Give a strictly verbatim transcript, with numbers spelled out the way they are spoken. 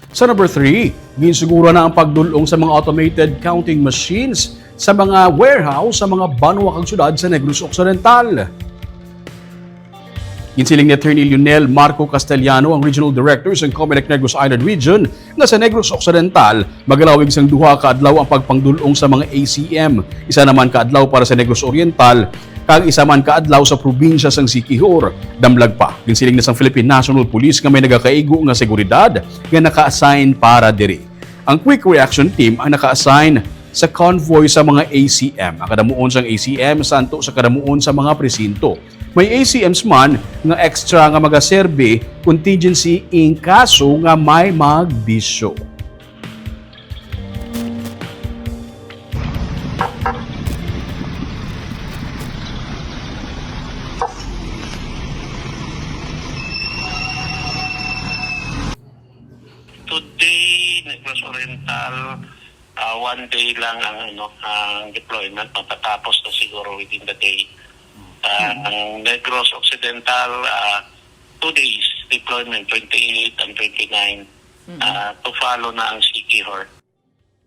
Sa number three, ginsugura na ang pagdul-ong sa mga automated counting machines sa mga warehouse sa mga banwa kag syudad sa Negros Occidental. Ginsiling ni Attorney Lionel Marco Castellano, ang Regional Director sang Comelec Negros Island Region, nga sa Negros Occidental, magalawig sang duha ka adlaw ang pagpangdul-ong sa mga A C M. Isa naman ka adlaw para sa Negros Oriental, kag isa man ka adlaw sa probinsya sang Siquijor. Damlag pa, ginsiling na sang Philippine National Police nga may nagakaigo nga seguridad nga naka-assign para diri. Ang Quick Reaction Team ang naka-assign sa convoy sa mga A C M. Ang kadamuon sang A C M santo sa kadamuon sa mga presinto. May A C Ms man nga extra nga magaserbi contingency in kaso nga may magbisyo. Today, Negros Oriental, ah, one day lang ang, ano, ang deployment. Matatapos na siguro within the day. Ah, ang Negros Occidental, ah, two days deployment, twenty-eight and twenty-nine. Ah, to follow na ang Siquijor.